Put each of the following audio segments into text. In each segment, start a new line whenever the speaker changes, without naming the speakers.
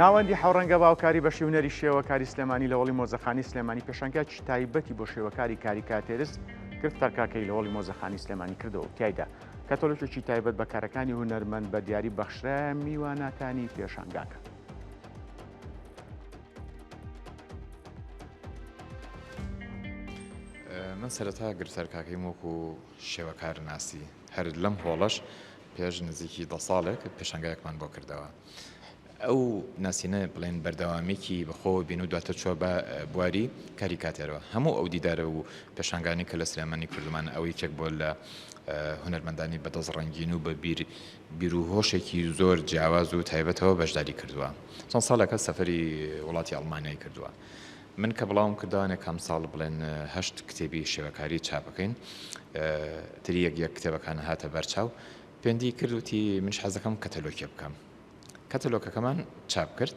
ناوەندی حەوڕەنگە باوکاری بەشی هونەری شێوەکاری سلێمانی لە هۆڵی مۆزەخانی سلێمانی پێشانگایەکی تایبەتی بۆ شێوەکاری کاریکاتێرست گرفتار کاکەیی لە هۆڵی مۆزەخانی سلێمانی کردەوە و تیایدا کەتەلۆکێکی تایبەت بە کارەکانی هونەرمەند بە دیاری بەخشرایە میوانەکانی پێشانگاکە.
من سەرەتا گرفتار کاکەیم وەکو شێوەکار ناسی هەر لەم هۆڵەش پێش نزیکی دە ساڵێک پێشانگایەکمان بۆ کردەوە. ئەو ناسینە بڵێن بەردەوامیەکی بەخۆوە بین و دواتر چوە بە بواری کاریکاتێرەوە. هەموو ئەو دیدارە و پێشانگانەی کە لە سلێمانی کردومان ئەو یەکێک بووە لە هونەرمەندانی بەدەست ڕەنگین و بە بیر بیر و هۆشێکی زۆر جیاواز و تایبەتەوە بەشداری کردووە. چەند ساڵێکە سەفەری وڵاتی ئەڵمانیای کردووە. من کە بڵاوم کردوانێ کام ساڵ بڵێن هەشت کتێبی شێوەکاری چاپەکەین تری یەک یەک کتێبەکان هاتە بەرچاو پێندی کرد وتی منیش حەزەکەم کەتەلۆکێ بکەم کەتەلۆکەکەمان چاپ کرد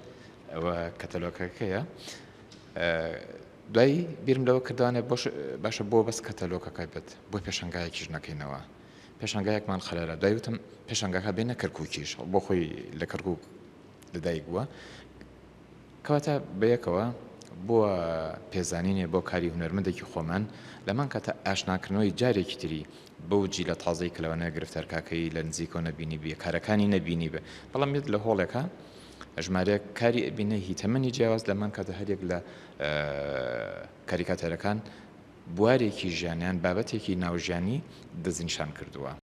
ئەوە کەتەلۆکەکەیە دوایی بیرم لەوە کردوانێ بۆش باشە بۆ بەس کەتەلۆکەکە بێت بۆ پێشنگایەکیش نەکەینەوە پێشنگایەکمان خەرارە دوای وتم پێشنگاکە بێنە کەرکووکیش بۆ خۆی لە کەرکووک لەدایک بووە کەواتە بەیەکەوە بووە پێزانینێ بۆ کاری هونەرمەندێکی خۆمان، لەمان کاتە ئاشناکردنەوەی جارێکی تری بەو جیلە تازەی کە لەوانەیە گرفتار کاکەیی لە نزیکەوە نەبینیبێ، کارەکانی نەبینیبێ، بەڵام یەت لە هۆڵێکا ژمارەیەک کاری ئەبینێ هی تەمەنی جیاواز، لەمان کاتە هەریەک لە کاریکاتێرەکان بوارێکی ژیانیان، بابەتێکی ناو ژیانی دەستنیشان کردووە.